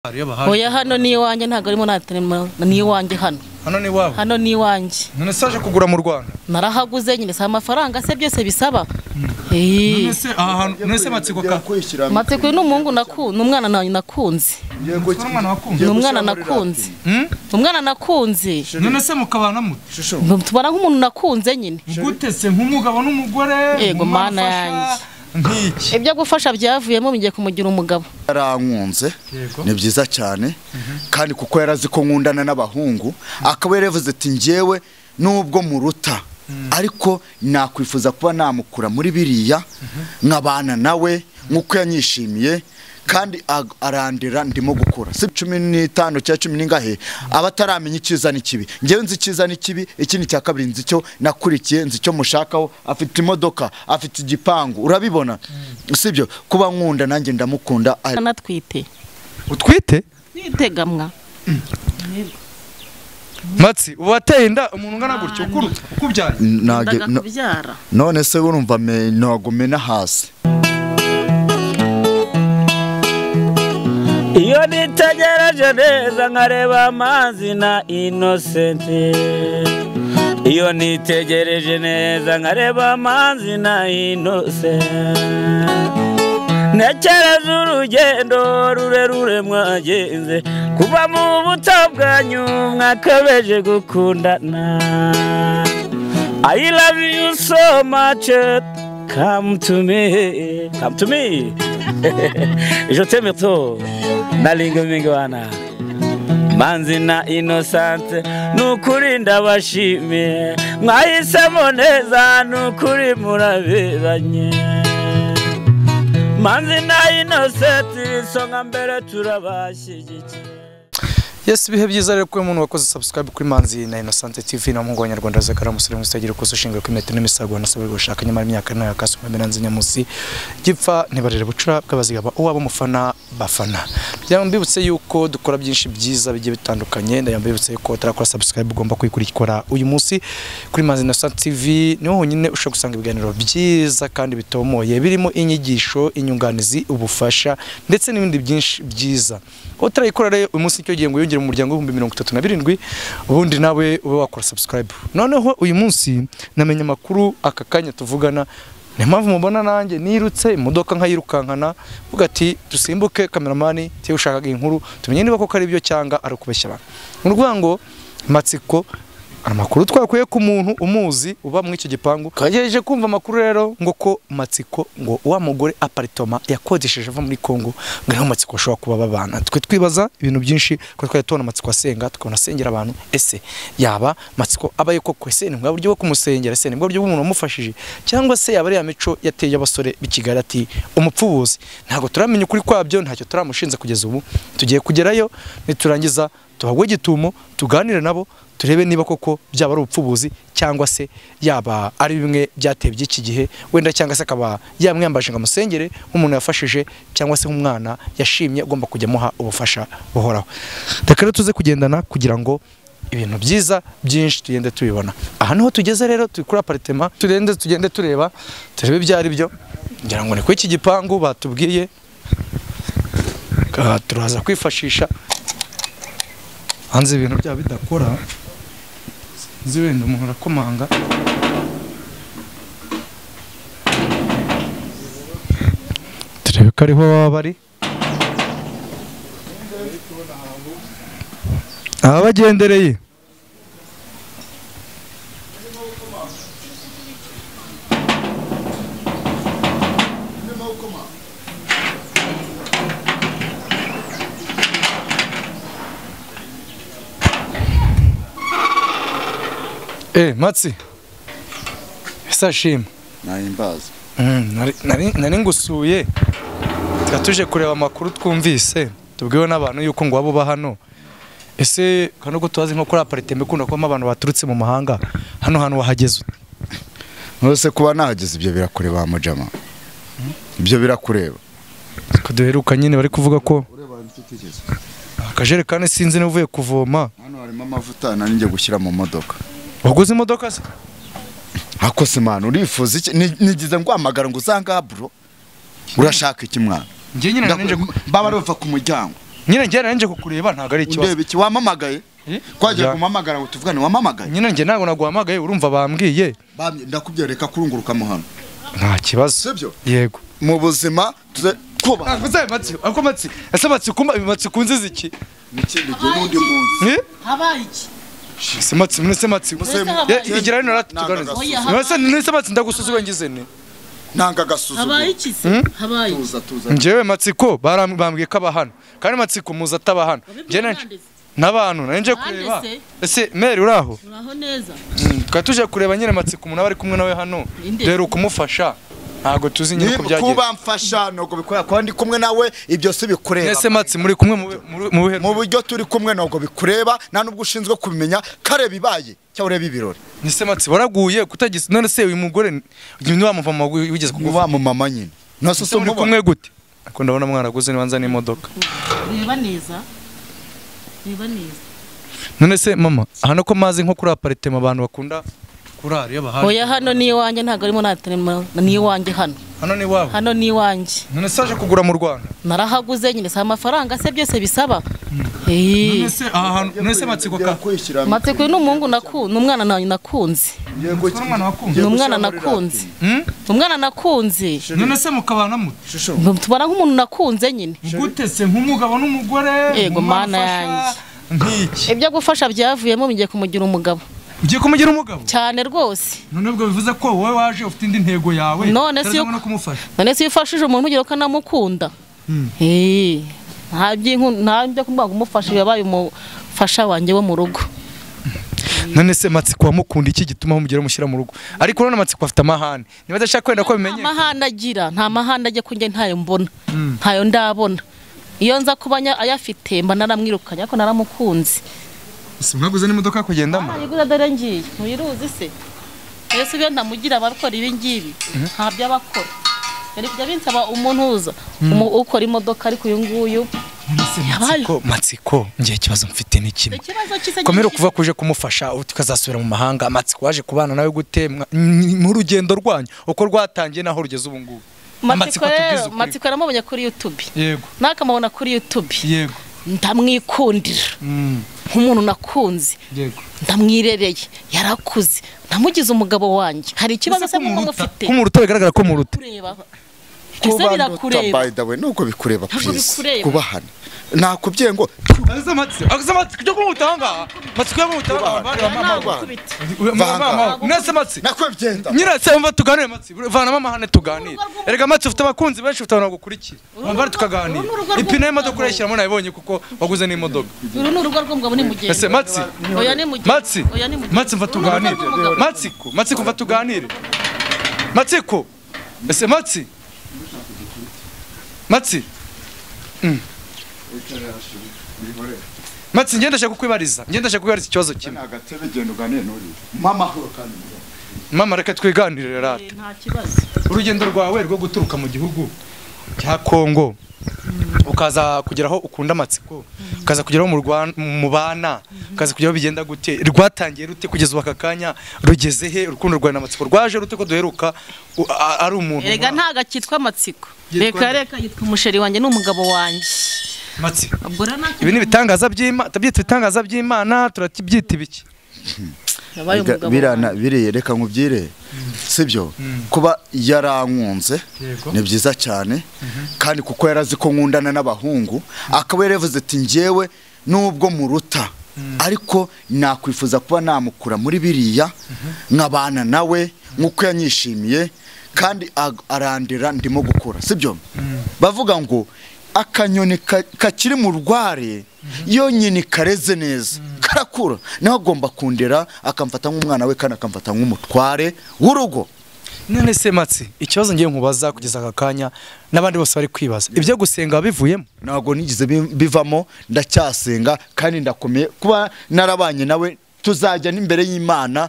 Oya hano ni iwanjye ntago arimo natrema ni iwanjye hano. Hano ni wawe? Hano ni iwanjye. None se aje kugura mu Rwanda? Narahaguze nyine sa amafaranga se byose bisaba. None se aha hantu none se Matsiko ka? Matsiko ni umuhungu nakunze, ni umwana nakunze. Yego umwana wakunze. Ni umwana nakunze. Umwana nakunze. None se mukabana mute? Tubana nk'umuntu nakunze nyine. Gute se nk'umugabo n'umugore? Yego mana yanjye. Nk'iki ibyo gufasha byavuyemo ngiye kumugira umugabo. Yarankunze ni byiza cyane kandi kuko yarazi ko nkundana n'abahungu akaba yaravuze ati njyewe nubwo muruta ariko nakwifuza kuba namukura muri biriya nkabana nawe nkuko yanyishimiye kandi arandira ndimo gukura si 15 cya 10 ningahe abataramenya icyiza n'ikibi. Njyewe nzi icyiza n'ikibi, ikindi cya kabiri nzi cyo nakurikiye, nzi cyo mushakaho. Afite imodoka, afite igipangu, urabibona sibyo? Kuba nkunda nanjye ndamukunda. Natwite. Utwite? Nitegamwa. Matsi ubateye inda umuntu ungana gutyo ukuruta ukubyaye? Ndakubyara. None se urumva me nagumena hasi. Iyo nitegereje neza nkareba amazi na Innocent. Iyo nitegereje neza nkareba amazi na Innocent. Ntekereza urugendo rurerure mwagenze kuva mu buto bwanyu mwakabeje gukundana. I love you so much, come to me, come to me. Je t'aime trop. Nalinga mingwana Manzi na Innocent nukuri ndabashimiye mwahisemo neza nukuri muraberanye. Manzi na Innocent isonga mbere turabashyigikiye. Yes, bihe byiza rero ko umuntu wakoze subscribe kuri Manzi na Innocent TV na mungu w'Abanyarwanda zakara umusore mwistagira ko ushinga ku metero n'imisago nasabwe gushaka nyamara imyaka nayo akasuma meranze nyamusi gipfa ntibarere bucura bw'abazigaba uwabo mufana bafana. Byambibutse yuko dukora byinshi byiza bigiye bitandukanye, ndayambibutse yuko utarakora subscribe ugomba kuyikurikora uyu munsi kuri Manzi na Innocent TV niho honyine ushobora gusanga ibiganiro byiza kandi bitomoye birimo inyigisho, inyunganizi, ubufasha ndetse n'ibindi byinshi byiza. Utarayikora rero uyu munsi cyo giye ngo yongere mu muryango w'37,000 ubundi nawe ube wakora subscribe. Noneho uyu munsi namenye amakuru aka kanya tuvugana, ni mpamvu mubona nanjye nirutse imodoka nkayirukankana vuga ati dusimbuke cameraman cyo ushakaga inkuru tumenye niba koko ari byo cyanga ari kubeshya abantu. Ni ukuvuga ngo Matsiko amakuru twakuye ku muntu umuzi uba mu icyo gipangu kagejeje kumva amakuru rero ngo ko Matsiko ngo wa mugore apartment yakodesheje ava muri Kongo ngo niho Matsiko ashobora kuba babana. Twe twibaza ibintu byinshi ko twari tubona Matsiko asenga tukabona asengera abantu, ese yaba Matsiko abaye koko, ese ni bwa buryo bwo kumusengera, ese ni bwa buryo bw'umuntu wamufashije cyangwa se yaba ari ya mico yateye abasore b'ikigali ati umupfubuzi. Ntago turamenya ukuri kwabyo, ntacyo turamushinze kugeza ubu. Tugiye kugerayo niturangiza tuhagwe gitumo tuganire nabo turebe niba koko byaba ari ubupfubuzi cyangwa se yaba ari bimwe byatebye iki gihe wenda cyangwa se akaba yamwambaje ngo amusengere nk'umuntu yafashije cyangwa se nk'umwana yashimye ugomba kujya amuha ubufasha buhoraho. Reka rero tuze kugendana kugira ngo ibintu byiza byinshi tugende tubibona. Aha niho tugeze rero, turi kuri apartment, tugende tureba turebe ibyo ari byo. Ngira ngo ni kuri iki gipangu batubwiye, turaza kwifashisha hanze ibintu byaba bidakora. Nzi wenda umuntu arakomanga. Turebe ko ariho baba bari. Abagendereye. Matsi. Sashim. Nahimbaza. Nari ngusuye. Tuje kureba amakuru twumvise tubwiwe n'abantu yuko ngo abo hano. Ese kano ko tubazi nko kuri apartment ikunda kubamo abantu baturutse mu mahanga, hano hantu wahageze? Nose kuba nahageze ibyo birakureba mujama. Ibyo birakureba. Ko duheruka nyine bari kuvuga ko akajerekani sinzi n'uvuye kuvoma. Hano harimo amavuta nari ngiye gushyira mu modoka. Waguze imodoka se? Ako se man urifuza iki? Nigize ngwamagara ngo usanga bro. Urashaka iki mwana? Ngiye nyine nanje baba bava ku muryango. Nyine njye nanje kukureba ntago ari ikibazo. Ndebe iki wamamagaye? Kwaje kumamagara ngo tuvugane wamamagaye? Nyine njye ntago naguhamagaye urumva bambwiye. Ndakubyereka kurunguruka mu hano. Nta kibazo. Sibyo? Yego. Mu buzima tuze kuba. Akuze matsi, ako matsi. Ese matsi kumba matsi kunziza iki? Nikindi gihe n'undi munsi. Habaye iki? Ese matsi, mwese matsi. Igira rino ratuganiriza. Mwese nese matsi ndagusuzugura ngize ne. Nanga gasuzuguro. Habaye iki se? Habaye. Tuza tuza. Njyewe matsiko barambwiye ko abahano. Kandi matsiko muza atabahano. Njye n'abantu nanje kureba. Ese Mary uraho? Uraho neza. Twa tuje kureba nyine matsiko umuntu abari kumwe nawe hano. Dero kumufasha. Ntago tuzi nyine ko byagiye. Kuba mfasha nubwo bikora ko ndi kumwe nawe ibyo si bikureba. Ese matsi muri kumwe mu buryo turi kumwe nubwo bikureba nta nubwo ushinzwe kubimenya kare bibaye cyangwa ureba ibirori. Nise matsi waraguye kutagise none se uyu mugore ni wa muvama wigeze kugufa mu mama nyine. Nose so muri kumwe gute? Ako ndabona mwaraguze nibanza n'imodoka. Reba neza. Reba neza. None se mama hano ko mazi nko kuri apartment abantu bakunda kurara iyo bahari. Oya hano ni iwanjye ntago arimo ni iwanjye hano. Hano ni iwawe? Hano ni iwanjye. None se aje kugura mu Rwanda? Narahaguze nyine sa amafaranga se byose bisaba. None se aha hantu none se matsiko ka Matsiko ni umuhungu nakunze, umwana nakunze. Yego ni umwana nakunze. Umwana nakunze. None se mukabana mute? Tubana nk'umuntu nakunze nyine. Gute se nk'umugabo n'umugore? Yego mana yanjye. Nk'iki. Ibyo gufasha byavuyemo ngiye kumugira umugabo. Ugiye kumugira umugabo? Cyane rwose. None ubwo bivuze ko wowe waje ufite indi ntego yawe. None si kumufasha. None si ufashije umuntu ugira ko namukunda. Nta byo kumba kumufasha yabaye umufasha wanjye wo mu rugo. None se matsiko wamukunda iki gituma umugira mushyira mu rugo? Ariko none matsiko afite amahane. Niba adashaka kwenda ko bimenye. Amahane agira, nta mahane ajye kunjye ntayo mbona. Ntayo ndabona. Iyo nza kubanya ayafite mba naramwirukanye ariko naramukunze. Mwaguze n'imodoka kugendamo? Ayiguze dore ngiye. Muyiruzi se? Yesu byo ntamugira abakora ibi ngibi. Nta byo abakora. Yari kujya binsaba umuntu uza ukora imodoka ariko uyu nguyu. Matsiko, matsiko ngiye ikibazo mfite ni kimwe. Komero kuva kuje kumufasha tukazasubira mu mahanga matsiko waje kubana nawe gute mu rugendo rwanyu uko rwatangiye naho rugeze ubu ngubu. Matsiko rero matsiko naramubonye kuri YouTube. Yego. Nakamubona kuri YouTube. Yego. Ndamwikundira. Nk'umuntu nakunze. Yego. Ndamwirereye yarakuze namugize umugabo wanjye. Hari ikibazo se muko mufite? Kumuruta bigaragara ko muruta. Ese birakureba. By the way nuko bikureba please. Kubahana. Nakubwiye ngo aze matsi, aze matsi kujya kumutanga. Matsi kumutanga. Mama, nese matsi. Nakwbyenda. Nyira se umva tuganire matsi. Vana mama hane tuganire. Erega matsi ufite abakunzi benshi ufite abantu bagukurikira. Mama tukaganira. Ipine y'imodoka urayishyiramo nayibonye kuko waguze n'imodoka. Uru ni urugo rw'umugabo ni mugende. Ese matsi. Oya ni mugende. Matsi. Matsi mva tuganire. Matsiko, matsiko mva tuganire. Matsiko. Ese matsi. Matsi. Matsi ngenda shaka kukwibariza. Ngenda shaka kukwibariza ikibazo kimwe. Agatebe genda uganire n'uri. Mama horo kandi. Mama reka twiganirire rata. Nta kibazo. Urugendo rwawe rwo guturuka mu gihugu cya Kongo ukaza kugeraho ukunda matsiko, ukaza kugeraho mu Rwanda mu bana, ukaza kugeraho bigenda gute? Rwatangiye rute kugeza ubu akakanya rugeze he? Urukundo rwawe na matsiko rwaje rute ko duheruka ari umuntu? Erega ntaga cyitwa matsiko. Reka reka yitwa umusheri wanjye n'umugabo wanjye. Matsi. Ibi ni ibitangaza by'Imana, tabyita ibitangaza by'Imana, turakibyita ibiki? Birana biriye reka nkubyire. Sibyo kuba yarankunze ni byiza cyane kandi kuko yarazi ko nkundana n'abahungu akaba yaravuze ati njyewe nubwo muruta ariko nakwifuza kuba namukura muri biriya nkabana nawe nkuko yanyishimiye kandi arandira ndimo gukura. Sibyo bavuga ngo akanyoni kakiri mu rware iyo nyini kareze neza karakura nawe agomba kundera akamfata nk'umwana we kandi akamfata nk'umutware w'urugo. None se matsi ikibazo ngiye nkubaza kugeza aka kanya n'abandi bose bari kwibaza ibyo gusenga bivuyemo? Ntabwo nigeze bivamo, ndacyasenga kandi ndakomeye kuba narabanye nawe tuzajya n'imbere y'Imana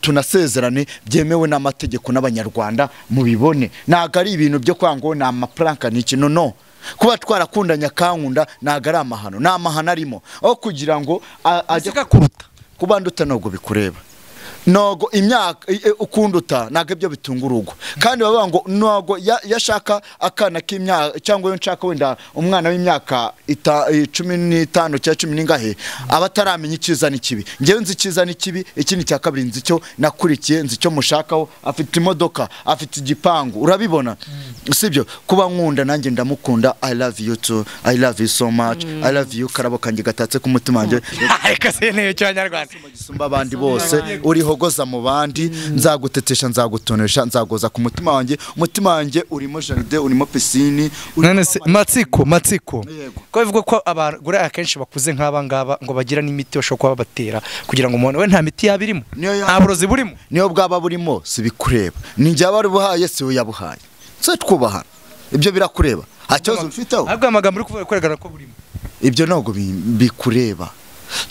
tunasezerane byemewe n'amategeko n'abanyarwanda mubibone. Ntabwo ari ibintu byo kwanga ni amapranka ni ikintu no kuba twarakundanye akankunda ntabwo ari amahano, ni amahano arimo aho kugira ngo ajye kuruta kuba nduta ntabwo bikureba. Nogo imyaka ukunduta ntabwo ibyo bitunga urugo. Kandi bavuga ngo nogo yashaka akana k'imyaka cyangwa yo nshaka wenda umwana w'imyaka 15 cyangwa 10 n'ingahe aba ataramenya icyiza n'ikibi. Ngewe nzi icyiza n'ikibi, ikindi cya kabiri nzi icyo nakurikiye, nzi icyo mushakaho. Afite imodoka, afite igipangu, urabibona, sibyo? Kuba nkunda nanjye ndamukunda. I love you too, I love you so much, I love you. Karabo kanjye gatatse ku mutima wanjye. Reka se niyo cyanyarwanda gisumba abandi bose, urihogoza mu bandi, nzagutetesha, nzagutonesha, nzagoza ku mutima wanjye. Umutima wanjye urimo jardin, urimo piscine. None se matsiko ko bivuga ko abagore akenshi bakuze nk'aba ngaba ngo bagira n'imiti bashobora kuba babatera kugira ngo umuntu we nta miti yabirimo, nta burozi burimo, niyo bwaba burimo si bikureba, ni njye abari buhaye si we yabuhaye, se twubahana ibyo birakureba, nta kibazo mfiteho. Ahubwo amagambo uri kuvuga kwerekana ko burimo, ibyo ntabwo bikureba.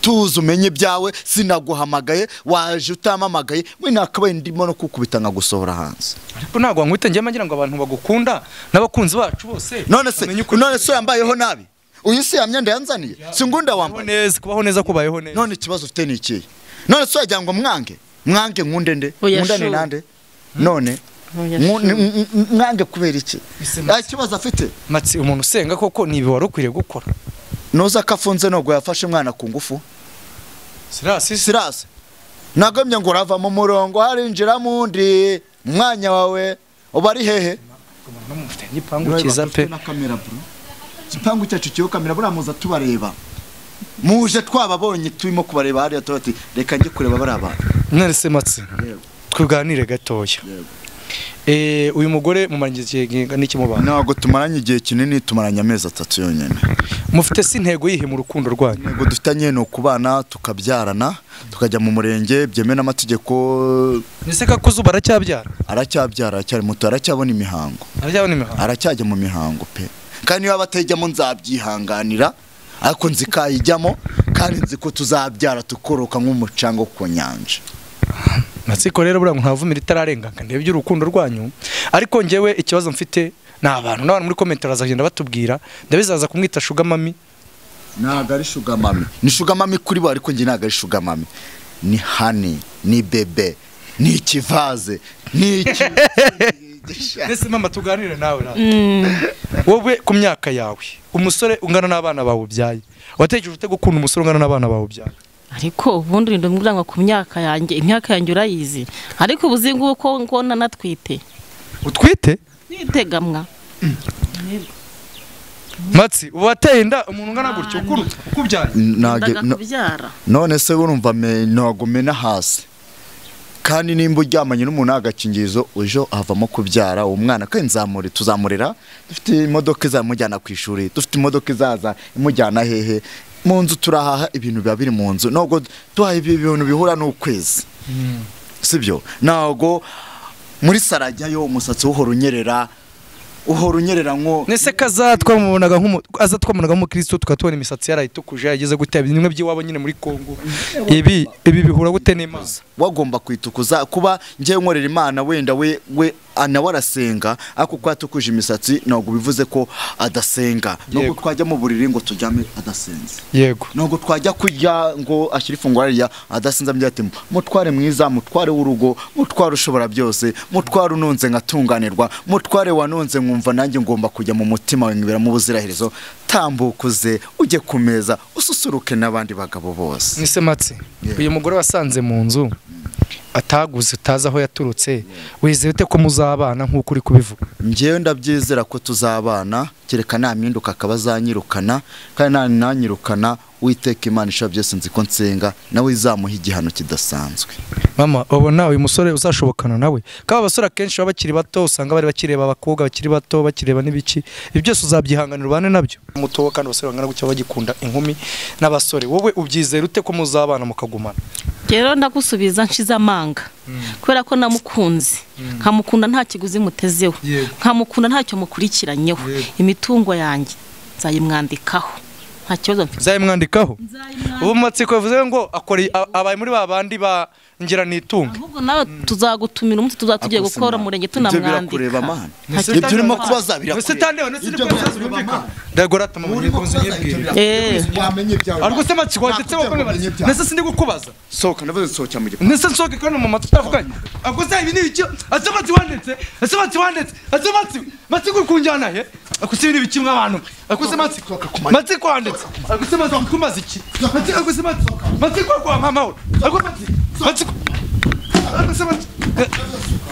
Tuzi umenye ibyawe, sinaguhamagaye, waje utamamagaye, we nakabaye ndimo no kukubita nkagusohora hanze. Ariko ntabwo wankwita njye ngira ngo abantu bagukunda n'abakunzi bacu bose. None se yambayeho nabi? Uyu si yamyenda yanzaniye, singunda wambaye neza, kubaho neza kubayeho neza. None ikibazo ufite ni ikihe? None se wagira ngo mwange nkunde nde, nkundane nande? None mwange kubera iki? Ikibazo afite Matsi, umuntu usenga koko ni ibi wari ukwiriye gukora. Noza kafunze nubwo yafashe umwana ku ngufu. Sirasi nagomye ngo urava mu murongo harinjira mundi mwanya wawe uba ari hehe? Igipangu cyiza pe. Igipangu cyacu cyo kamera buriya muza tubareba, muje twababonye turimo kubareba hariya tuti reka njye kureba bari abantu. None se Matsi, tuganire gatoya. Uyu mugore mumaranye igihe n'iki mubana? Ntabwo tumaranye igihe kinini, tumaranye amezi 3 yonyine. Mufite si intego yihe mu rukundo rwanyu? Intego dufitanye ni ukubana, tukabyarana, tukajya mu murenge byemewe n'amategeko. Nese kakuzuba aracyabyara? Aracyabyara, aracyari muto, aracyabona imihango. Aracyabona imihango? Aracyajya mu mihango pe. Kandi niba batayijyamo nzabyihanganira, ariko nzi kayijyamo kandi nzi ko tuzabyara tukoroka nk'umucanga ku nyanja. Matsiko rero buriya ntavumira itararenga ndebye urukundo rwanyu, ariko ngewe ikibazo mfite ni abantu n'abantu muri comment bazagenda batubwira, ndabizaza kumwita sugar mami. Ntabwo ari sugar mami, ni sugar mami kuri bo, ariko nge ntabwo ari sugar mami, ni honey, ni bebe, ni ikivaze, ni iki. Nese mama tuganire nawe wowe ku myaka yawe, umusore ungana n'abana bawe ubyaye, watekereje ute gukunda umusore ungana n'abana bawe ubyaye? Ariko ubundi ndumvira ngo ku myaka yanjye, imyaka yanjye urayizi, ariko ubuzingu uko ngona natwite. Utwite? Nitegamwa. Matsi, ubateye inda umuntu ungana gutyo ukubyaye? Nage none se urumva ntago mena hasi. Kandi nimba uryamanye n'umuntu agakingirizo ejo havamo kubyara uwo mwana, kandi nzamure tuzamurera, dufite imodoka izamujyana ku ishuri, dufite imodoka izaza imujyana hehe, mu nzu turahaha ibintu biba biri mu nzu, nubwo tuhaha ibintu bihura n'ukwezi, sibyo? Ntabwo muri sarajyayo umusatsi uhora unyerera, uhora unyerera nko nese kazatwamubonaga azatwamubonaga nk'umukristo, tukatubona imisatsi yarayitukuje yageze gute, bimwe by'iwabo nyine muri Kongo. Ibi bihura gute n'Imana? Wagomba kwitukuza kuba ngiye nkorera Imana, wenda we nawe arasenga, ariko ko yatukuje imisatsi ntabwo bivuze ko adasenga. Nubwo twajya mu buriri ngo tujyame adasenze, yego, nubwo twajya kurya ngo ashyire ifunguro hariya adasenze, amubwira ati mutware mwiza, mutware w'urugo, mutware ushobora byose, mutware ununze nkatunganirwa, mutware wanunze nkumva nanjye ngomba kujya mu mutima wawe nkibera mu buziraherezo, tambuka uze ujye ku meza ususuruke n'abandi bagabo bose. Nise Matsi, uyu mugore wasanze mu nzu ataguze, utazi aho yaturutse, wizeye ute ko muzabana nk'uko uri kubivuga? Njyewe ndabyizera ko tuzabana, kereka nampinduka akaba azanyirukana, kandi nanyirukana Uwiteka Imana ishobora byose nzi ko nsenga nawe izamuha igihano kidasanzwe. Mama, ubona uyu musore uzashobokana nawe? Kaba abasore akenshi baba bakiri bato, usanga bari bakireba abakobwa bakiri bato, bakireba n'ibiki, ibi byose uzabyihanganira ubane nabyo. Muto kandi abasore bangana gutya bagikunda inkumi n'abasore, wowe ubyizera ute ko muzabana mukagumana? Rero ndagusubiza nshize amanga, kubera ko namukunze, nkamukunda nta kiguzi mutezeho, nkamukunda ntacyo mukurikiranyeho, imitungo yanjye nzayimwandikaho, nta kibazo mfite. Nzayimwandikaho? Ubu Matsiko bivuze ngo akora abaye muri ba bandi ba ngira nitunge. Ahubwo nawe tuzagutumira umunsi tuzaba tugiye gukora umurenge Ibyo birakureba tunamwandika. mana. Nta Ibyo urimo kibazo. kubaza birakureba. Ibyo birakureba. Ndagora tama mu nkunzi nyibwira. Wamenye ibyawe. Ariko se Matsiko wanditse Nakubwira bakome ngo umenye ibyawe. Nese sindi kukubaza. Sohoka, ndavuze nsohokera mu gipangu. Nese nsohoke kandi mu matwi tutavuganye. Ako se ibi ni ibiki? Ase Matsiko wanditse. Ase Matsiko wanditse. Ase Matsiko. Matsiko uri kunjyana he? Ako se ibi ni ibiki mw'abantu? Ako se Matsiko. Matsiko wanditse. Ako se Matsiko kumaza iki? Matsiko ako se Matsiko. Matsiko kwa mama we. Ako Matsiko. Matsiko. Ako se Matsiko.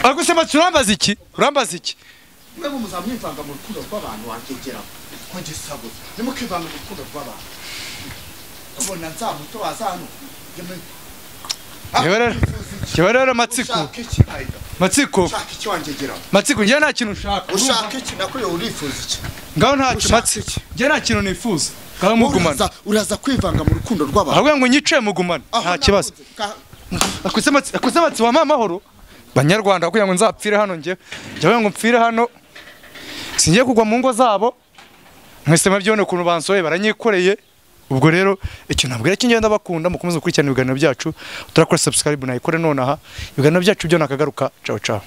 Ako se Matsiko urambaza iki? Urambaza iki? Mwebwe muzamwivanga mu rukundo rw'abantu wangegera ko ngisabuze nimukivanga mu rukundo rw'abantu ubona nzamutobaza hano. Yewe rero Matsiko. Ushaka iki Aida? Matsiko. Ushaka iki wangegera? Matsiko njye nta kintu nshaka. Ushaka iki nakuye urifuza iki? Ngaho ntacyo Ushaka Matsiko. iki? Njye nta kintu nifuza. Ngaho mugumane. Uraza kwivanga mu rukundo rw'abantu. Ahubwo ngo nyice mugumane. Aho Nta kibazo. nakunze, Akuse Matsiko wampa amahoro. Banyarwanda kugira ngo nzapfire hano njye. Njye ngo mpfire hano. Singiye kugwa mu ngo zabo. Mwese mwabyone ukuntu bansoye baranyikoreye. Ubwo rero icyo nabwira cy'ingenda bakunda mukomeze gukurikirana ibiganiro byacu. Turakora subscribe nayikore nonaha. Ibiganiro byacu byo nakagaruka. Ciao ciao.